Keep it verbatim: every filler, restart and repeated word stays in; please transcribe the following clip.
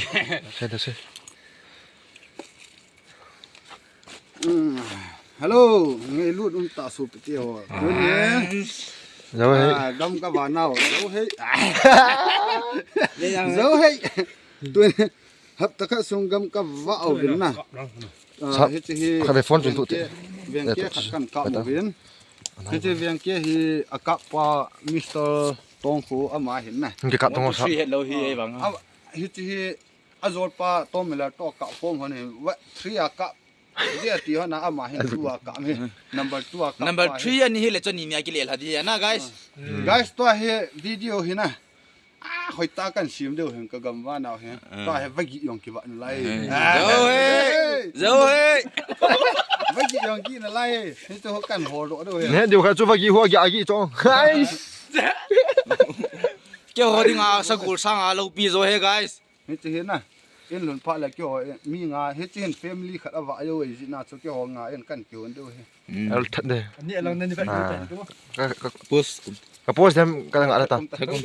Sei, sei. Hello, ngailut um tah sopite ho. Tuni Zo hei. Gam kava nau. Zo hei. Zo hei. Tuni hapta khat sung gam kava uvin na. Hiche hi khat ve phone chun tu te. Vengke khat kan kap uvin. Hiche vengke hi akap pa Mister Tongkhu ama hin na. Ke kap tong sa. Hiche hi ajol pa Tom Miller to kap form hon hi. Three a kap. Dia ti hon ama hin two a kap hi. Number two a kap. Number three ani hi le chon ni nia kile lha di na guys. Guys to hi video hi na. Ah, hoi ta kan sim deu hen ka gam va nau hen. Ta he vagi yong ki va lai. Zo he. Zo he. Vagi yong ki na lai. Ni to kan hol do deu hen. Ne deu kha chu vagi ho gi agi chong. Guys. Ke ho ding a sagol sang a lo pi zo he guys. Ni ti he na. In lun pha le ke ho mi nga he chin family khat ava yo e ji na chu ke ho nga en kan ki hon deu he. Al that de. Ni alang na ni ba. Post. Ka post dem ka nga la ta.